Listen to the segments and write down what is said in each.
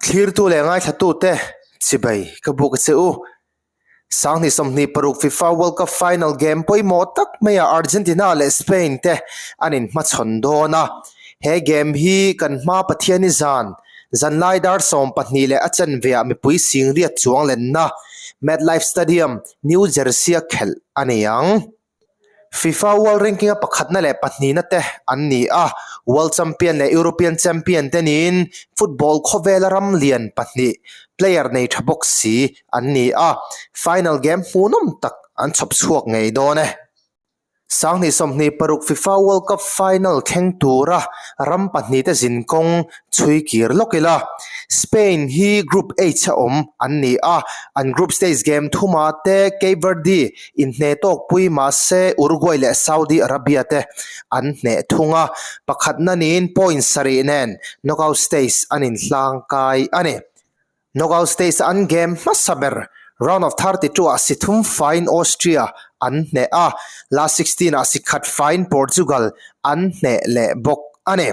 Thlirtu leh ngaithlatute chibai ka buk a che u. Sanghnih 26 FIFA World Cup final game pawimawh tak maiah Argentina leh Spain te an inhmachhawn dawn a. He game hi kan hma Pathiani zan, zanlai dar 12 leh a chanveah mipui singriat chuang lenna MetLife Stadium, New Jersey-a khelh a ni ang. FIFA World Ranking-a pakhatna leh pahnihna te an ni a, World Champion leh European Champion te niin football khawvela ram lian pahnih player nei tha bawk si an ni a, final game hmuhnawm tak an chhawp chhuak ngei dawn e. 2026 FIFA World Cup final thleng tura ram pahnihte zinkawng chhui kir lawk ila. Spain hi Group H a awm an ni a, an group stage game thuma te Cape Verde inhneh tawk pui mahse Uruguay leh Saudi Arabia te an hneh thung a, pakhatna niin point sarih nen knockout stage an inhlang kai a ni. Knockout stage a an game hmasa ber round of 32 ah si thum faiin Austria an hneh a, last 16 ah si khat faiin Portugal an hneh leh bawk a ni.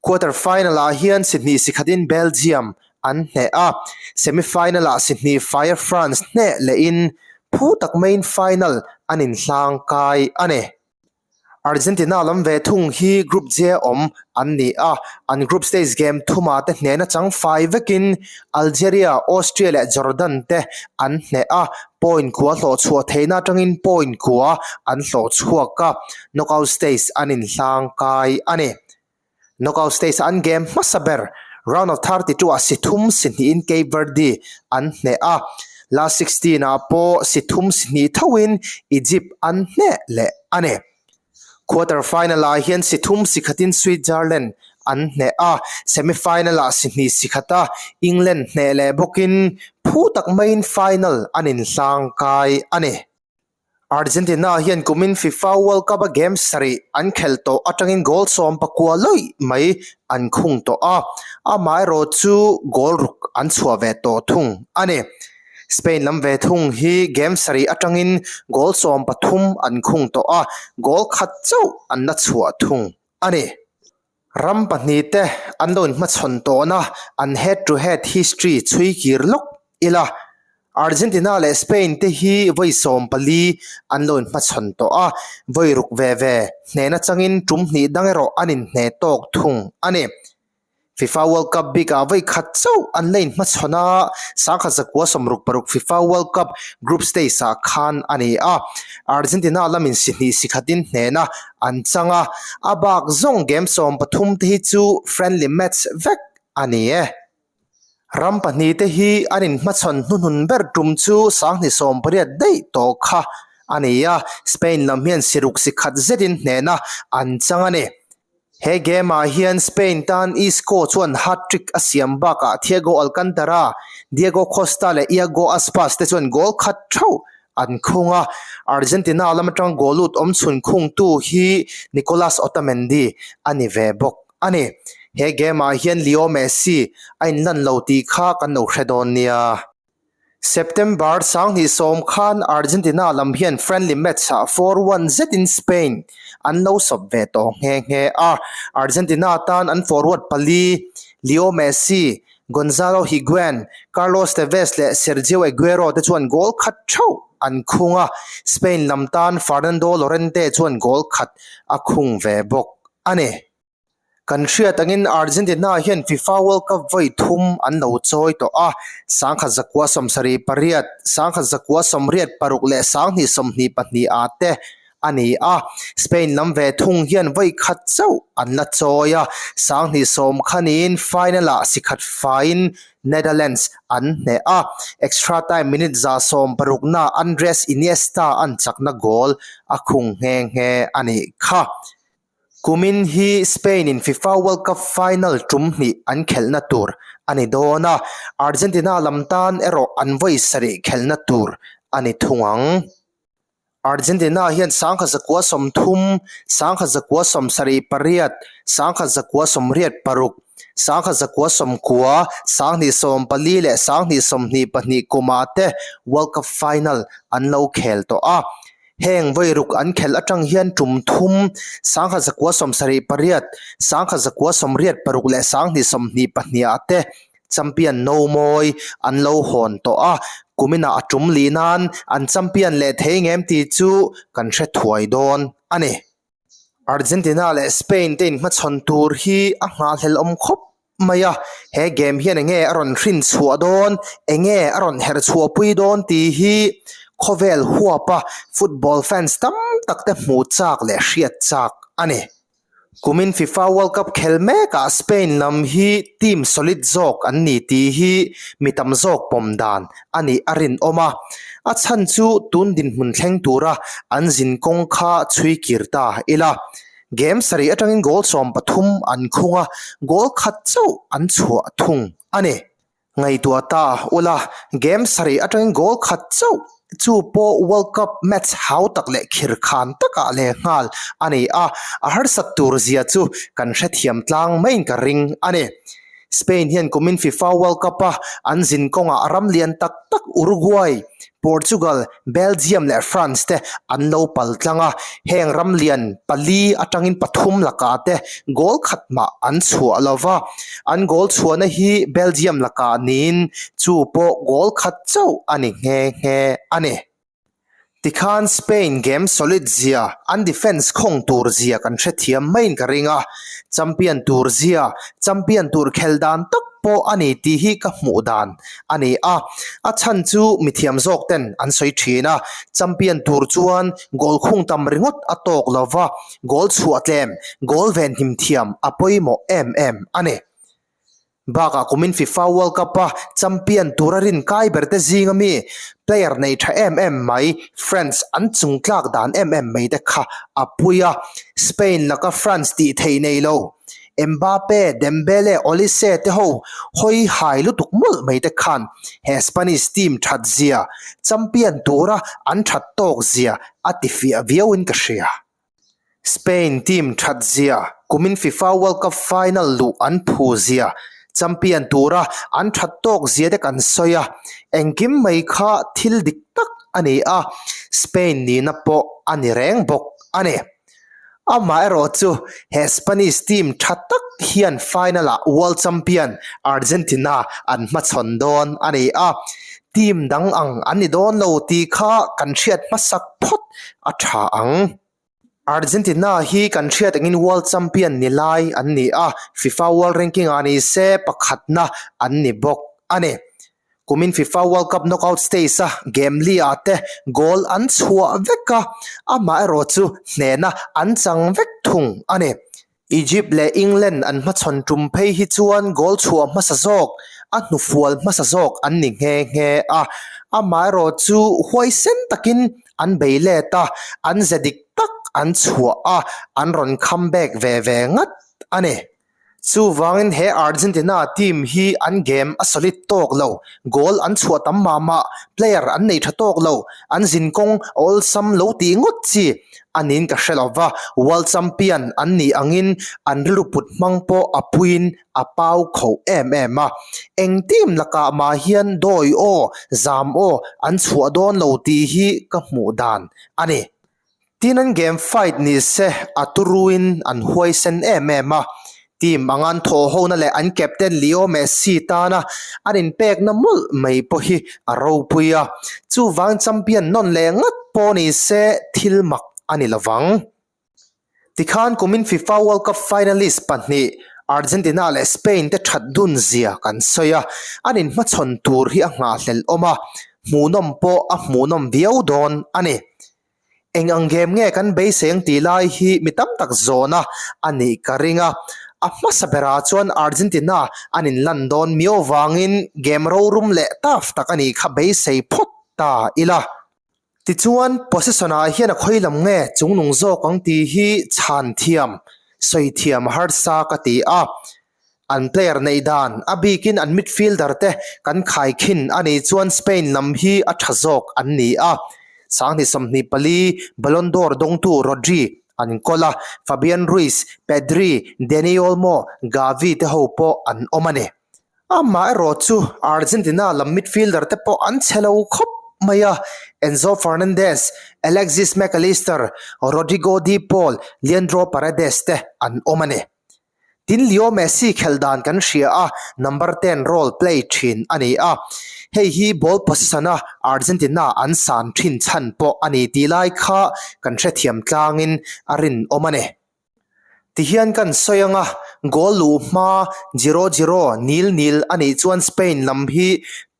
Quarter final ah hian si hnih si khatin Belgium an hneh a, semi final ah si hnih faia France hneh lehin phu tak maiin final an inhlang kai a ni. Argentina lam ve thung hi Group J awm an ni a, an group stage game thuma te hnehna chang fai vekin Algeria, Austria leh Jordan te an hneh a, point kua hlawh chhuah theihna atangin point kua an hlawh chhuak a, knockout stage an inhlang kai a ni. Knockout stage an game hmasa ber round of 32 ah si thum si hnihin Cape Verde an hneh a, last 16 ah pawh si thum si hnih thoin Egypt an hneh leh a ni. Quarter final ah hian si thum si khatin Switzerland an hneh a, semi final ah si hnih si khata England hneh leh bawkin phu tak maiin final an inhlang kai a ni. Argentina hian kumin FIFA World Cup-a game sarih an khelh tawh atangin goal 19 lawih mai an khung tawh a, amaherawh chu goal ruk an chhuah ve tawh thung a ni. Spain lam ve thung hi game sarih atangin goal 13 an khung tawh a, goal khat chauh an la chhuah thung a ni. Ram pahnihte an lo inhmachhawn tawhna an head to head history chhui kir lawk ila. Argentina leh Spain te hi vawi 14 an lo inhmachhawn tawh a, vawi ruk ve ve hnehna changin tum hnih dang erawh an inhneh tawk thung a ni. FIFA World Cup bikah vawi khat chauh an la inhmachhawn a, 1966 FIFA World Cup group stage ah khan a ni a, Argentina lamin si hnih si khatin hnehna an chang a, a bak zawng game 13 te hi chu friendly match vek a ni e. Ram pahnih te hi an inhmachhawn hnuhnun ber tum chu 2018 daih tawh kha a ni a, Spain lam hian si ruk si khat zetin hnehna an chang a ni. He game ah hian Spain tan Isco chuan hat-trick a siam bakah Thiago Alcantara, Diego Costa leh Iago Aspas te chuan goal khat theuh an khung a, Argentina lam atang goal lut awm chhun khungtu hi Nicolas Otamendi a ni ve bawk a ni. He game ah hian Leo Messi a inlan lo tih kha kan lo hre dawn nia. September 20 khan Argentina lam hian friendly match ah 4-1 zetin Spain an lo sawp ve tawh nghe nghe a, Argentina tan an forward pali Leo Messi, Gonzalo Higuain, Carlos Tevez leh Sergio Aguero te chuan goal khat theuh an khung a, Spain lam tan Fernando Llorente chuan goal khat a khung ve bawk a ni. Kan hriat angin Argentina hian FIFA World Cup vawi thum an lo chawi tawh a, 1978, 1986 leh 2022 ah te a ni a, Spain lam ve thung hian vawi khat chauh an la chawi a, 2010 khanin final ah si khat faiin Netherlands an hneh a, extra time minute 16 na Andres Iniesta an chakna goal a khung nghe nghe a nih kha. Kumin hi Spain in FIFA World Cup final tum hnih an khelhna tur a ni dawn a, Argentina lam tan erawh an vawi sarih khelhna tur a ni thung ang. Argentina hian 1930, 1978, 1986, 1990, 2014 leh 2022 kumah te World Cup final an lo khel tawh a. Heng vawi ruk an khelh atang hian tum thum, 1978, 1986 leh 2022 ah te. Champion no mawi an lo hawn tawh a, kuminah a tum lih nan an champion leh thei ngem tih chu kan hre thuai dawn a ni. Argentina leh Spain te inhmachhawn tur hi a nghahhlelh awm khawp mai a, he game hian enge a rawn hrin chhuah dawn, enge a rawn herh chhuah pui dawn tih hi khawvel huapa football fans tam tak te hmuh chak leh hriat chak a ni. Kumin FIFA World Cup khel mekah Spain lam hi team solid zawk an ni tih hi mi tam zawk pawm dan a nih a rinawm a. A chhan chu tun dinhmun thleng tura an zin kawng kha chhui kir ta ila. Game sarih atangin goal 13 an khung a, goal khat chauh an chhuah thung a ni. Ngaihtuah ta ula, game sarih atangin goal khat chauh chu pawh World Cup match hau tak leh khir khan takah leh nghal a ni a, a harsat tur zia chu kan hrethiam tlang maiin ka ring a ni. Spain hian kumin FIFA World Cup-a an zin kawngah ram lian tak tak Uruguay, Portugal, Belgium leh France te an lo pal tlang a, heng ram lian pali atangin pathum lakah te goal khat mah an chhuah lo va, an goal chhuahna hi Belgium lakah niin chu pawh goal khat chauh a ni nghe nghe a ni. Tikhan Spain game solid zia, an defence khawng tur zia kan hrethiam maiin ka ring a, champion tur zia, champion tur khel dan tak pawh a ni tih hi ka hmuh dan a ni a, a chhan chu mithiam zawk ten an sawi thin a, champion tur chuan goal khung tam ringawt a tawk lo va, goal chhuah tlem, goal venhim thiam a pawimawh em em a ni. Bakah kumin FIFA World Cup a champion tura rin kai ber te zinga mi player nei tha em em mai France an chung tlak dan em em mai te kha a pui a, Spain laka France tih theih nei lo. Mbappe, Dembele, Olise te ho hawi hai lutuk mawlh mai te khan he Spanish team that zia, champion tura an that tawk zia a ti fiah viau in ka hria. Spain team that zia, kumin FIFA World Cup final luh an phu zia, champion tura an that tawk zia te kan sawi a, engkim mai kha thil dik tak a ni a, Spain nihna pawh a ni reng bawk a ni. Amaherawh chu he Spanish team tha tak hian final-ah World Champion Argentina an hmachhawn dawn a ni a, team dang ang an ni dawn lo tih kha kan hriat hmasak phawt a tha ang. Argentina hi kan hriat angin World Champion ni lai an ni a, FIFA World Ranking-ah ni se pakhatna an ni bawk a ni. Kumin FIFA World Cup knockout stage-a game li ah te goal an chhuah vek a, amaherawh chu hnehna an chang vek thung a ni. Egypt leh England an hmachhawn tum phei hi chuan goal chhuah hmasa zawk, a hnufual hmasa zawk an ni nghe nghe a, amaherawh chu huaisen takin an bei let a, an ze dik tak an chhuah a, an rawn comeback ve ve ngat a ni. Chuvangin he Argentina team hi an game a solid tawk lo, goal an chhuah tam mah mah, player an nei tha tawk lo, an zinkawng a awlsam lo tih ngawt chi a niin ka hre lo va, World Champion an nih angin an rilru put hmang pawh a puiin a pau kho em em a. Eng team lakah mah hian dawi aw, zam aw an chhuah dawn lo tih hi ka hmuh dan a ni. Tin an game fight ni se a turuin an huaisen em em a, team anga an thawh hona leh an captain Leo Messi tana an inpekna mawlh mai pawh hi a ropui a, chuvang champion nawn leh ngat pawh ni se thil mak a ni lovang. Tikhan kumin FIFA World Cup finalist pahnih Argentina leh Spain te that dun zia kan sawi a, an inhmachhawn tur hi a nghahhlelh awm a, hmuhnawm pawh a hmuhnawm viau dawn a ni. Eng ang game nge kan beisei ang tih lai hi mi tam tak zawhna a nih ka ring a, a hmasa berah chuan Argentina an inlan dawn miau vangin game rorum leh tough tak a nih kha beisei phawt ta ila. Tichuan, possession-ah hian a khawi lam nge chungnung zawk ang tih hi chhan thiam, sawi thiam harsa ka ti a. An player neih dan, a bikin an midfielder te kan khaikhin a nih chuan Spain lam hi a tha zawk an ni a. 2024 Ballon d'Or dawngtu Rodri an kawl a, Fabian Ruiz, Pedri, Dani Olmo, Gavi te ho pawh an awm a ni. Amaherawh chu Argentina lam midfielder te pawh an chhe lo khawp mai a, Enzo Fernandez, Alexis Mac Allister, Rodrigo De Paul, Leandro Paredes te an awm a ni. Tin Leo Messi khelh dan kan hria a, number ten role play thin a ni a. Hei hi ball possession a Argentina an san thin chhan pawh a ni tih lai kha kan hrethiam tlangin a rinawm a ni. Tihian kan sawi anga goal luh hma zero zero nil nil a nih chuan Spain lam hi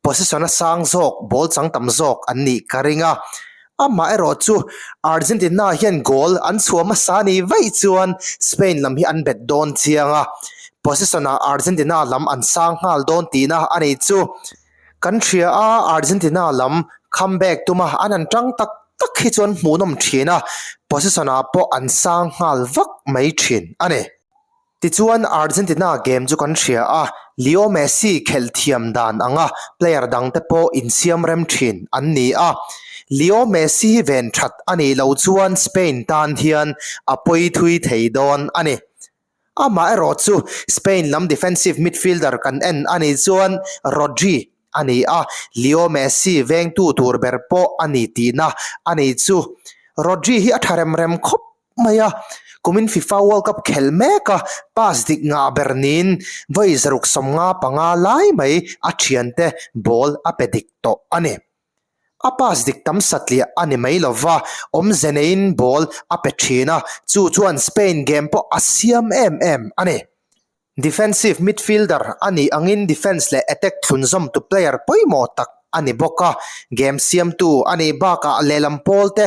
possession a sang zawk ball chang tam zawk an nih ka ring a. Amah erawh chu Argentina hian goal an chhuah hmasa ni vaih chuan Spain lam hi an bet dawn chiang a, possession ah Argentina lam an sang nghal dawn tihna a ni chu. Kan hria a, Argentina lam comeback tuma an han tang tak tak hi chuan hmuhnawm thin a, possession ah pawh an sang nghal vak mai thin a ni. Tichuan Argentina game chu kan hria a, Leo Messi khelh thiam dan anga player dangte pawh insiam rem thin an ni a. Leo Messi hi ven that a nih loh chuan Spain tan hian a pawi thui thei dawn a ni. Amaherawh chu Spain lam defensive midfielder kan en a nih chuan Rodri a ni a, Leo Messi vengtu tur ber pawh a ni tihna a nih chu. Rodri hi a tha rem rem khawp mai a, kumin FIFA World Cup khelh mek a, pass dik ngah ber niin vawi 175 lai mai a thiante ball a pe dik tawh a ni. A pass dik tam satliah a ni mai lova, awmze neiin ball a pe thin a, chu chuan Spain game pawh a siam em em a ni. Defensive midfielder a nih angin defence leh attack thlunzawmtu player pawimawh tak a ni bawk a, game siamtu a nih bakah lehlam pawlte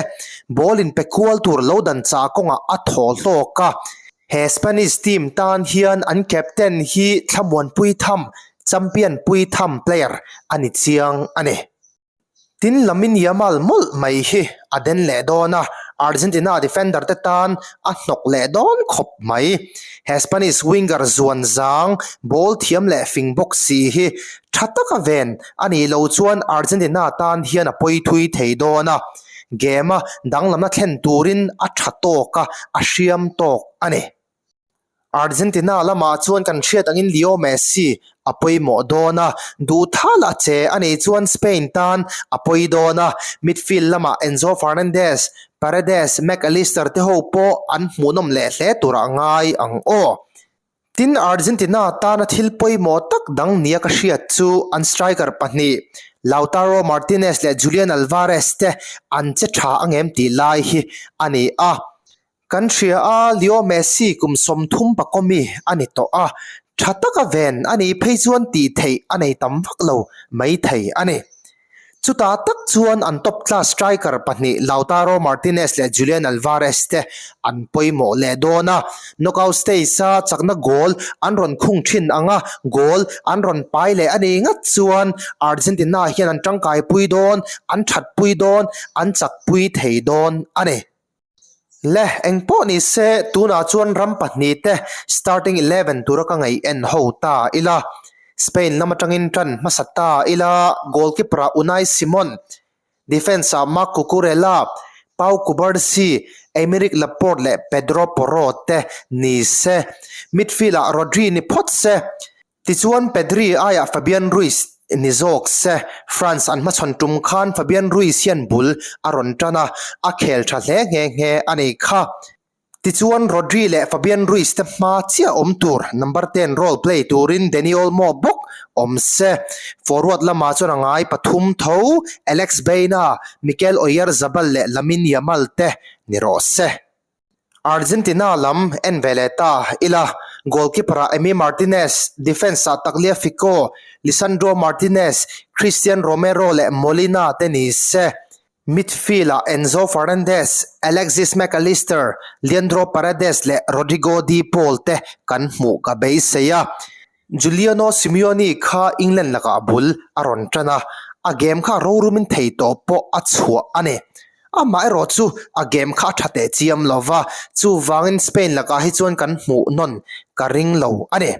ball inpe kual tur lo dan chah kawngah a thaw hlawk a. He Spanish team tan hian an captain hi thlamuanpui tham, champion pui tham player a ni chiang a ni. Tin Lamine Yamal mawlh mai hi a den leh dawn a, Argentina defender te tan a hnawk leh dawn khawp mai. He Spanish winger zuan zang, ball thiam leh fing bawk si hi tha taka ven a nih loh chuan Argentina tan hian a pawi thui thei dawn a, game a danglamna thlen turin a tha tawk a, a hriam tawk a ni. Argentina lamah chuan kan hriat angin Leo Messi a pawimawh dawn a, duh thal a che a nih chuan Spain tan a pawi dawn a, midfield lamah Enzo Fernandez, Paredes, Mac Allister te ho pawh an hmuhnawm leh hle turah ngai ang aw. Tin, Argentina tana thil pawimawh tak dang nia ka hriat chu an striker pahnih Lautaro Martinez leh Julian Alvarez te an che tha angem tih lai hi a ni a. Kan hria a, Leo Messi kum 30 pakawmi a ni tawh a, tha taka ven a nih phei chuan tih theih a nei tam vak lo mai thei a ni. Chutah tak chuan an top class striker pahnih Lautaro Martinez leh Julian Alvarez te an pawimawh leh dawn a, knockout stage-a chakna goal an rawn khung thin ang a, goal an rawn pai leh a nih ngat chuan Argentina hian an tangkaipui dawn, an thatpui dawn, an chakpui thei dawn a ni. Le, eng pawh ni se, tunah chuan ram pahnihte starting 11 tura ka ngaih en ho ta ila. Spain lam atangin tan hmasa ta ila, goalkeeper-ah Unai Simon, defence-ah Marc Cucurella, Pau Cubarsi, Aymeric Laporte leh Pedro Porro te ni se, midfield-ah Rodri ni phawt se, Tichuan Pedri aiah Fabian Ruiz ni zawk se, France an hmachhawn tum khan Fabian Ruiz hian bul a rawn tan a, a khel tha hle nghe nghe a ni kha. Tichuan Rodri leh Fabian Ruiz te hma chiah awm tur number ten role play turin Dani Olmo bawk awm se. Forward lamah chuan a ngai pathum tho, Alex Baena, Mikel Oyarzabal leh Lamine Yamal te ni rawh se. Argentina lam en ve leh ta ila, goalkeeper-ah Emi Martinez, defence-ah Tagliafico, Lisandro Martinez, Cristian Romero leh Molina te ni se. Midfield-ah Enzo Fernandez, Alexis Mac Allister, Leandro Paredes leh Rodrigo De Paul te kan hmuh ka beisei a. Giuliano Simeone kha England lakah bul a rawn tan a, a game kha rorumin thei tawh pawh a chhuah a ni. Amaherawh chu a game kha a tha teh chiam lo va, chuvangin Spain lakah hi chuan kan hmuh nawn ka ring lo a ni.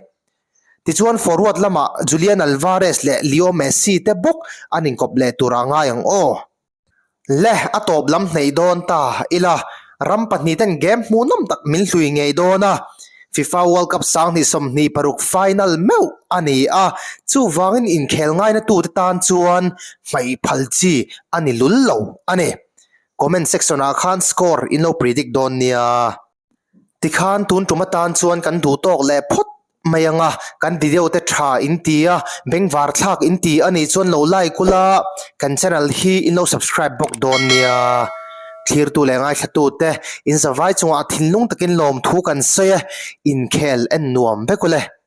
Tichuan forward lamah Julian Alvarez leh Leo Messi te bawk an inkawp leh turah ngai ang aw. Le, a tawp lam hneih dawn ta ila, ram pahnihten game hmuhnawm tak min hlui ngei dawn a, FIFA World Cup 2026 final meuh a ni a, chuvangin inkhel ngaina tute tan chuan hmaih phal chi a ni lul lo a ni. Comment section ah khan score in lo predict dawn nia. Tikhan tun tum atan chuan kan duh tawk leh phawt. mai ang a, kan video te tha in ti a, bengvar thlak in ti a nih chuan lo like ula, kan channel hi in lo subscribe bawk dawn nia. Thlirtu leh ngaithlatu te in zavai chungah thinlung takin lawmthu kan sawi e, inkhel en nuam vek ule.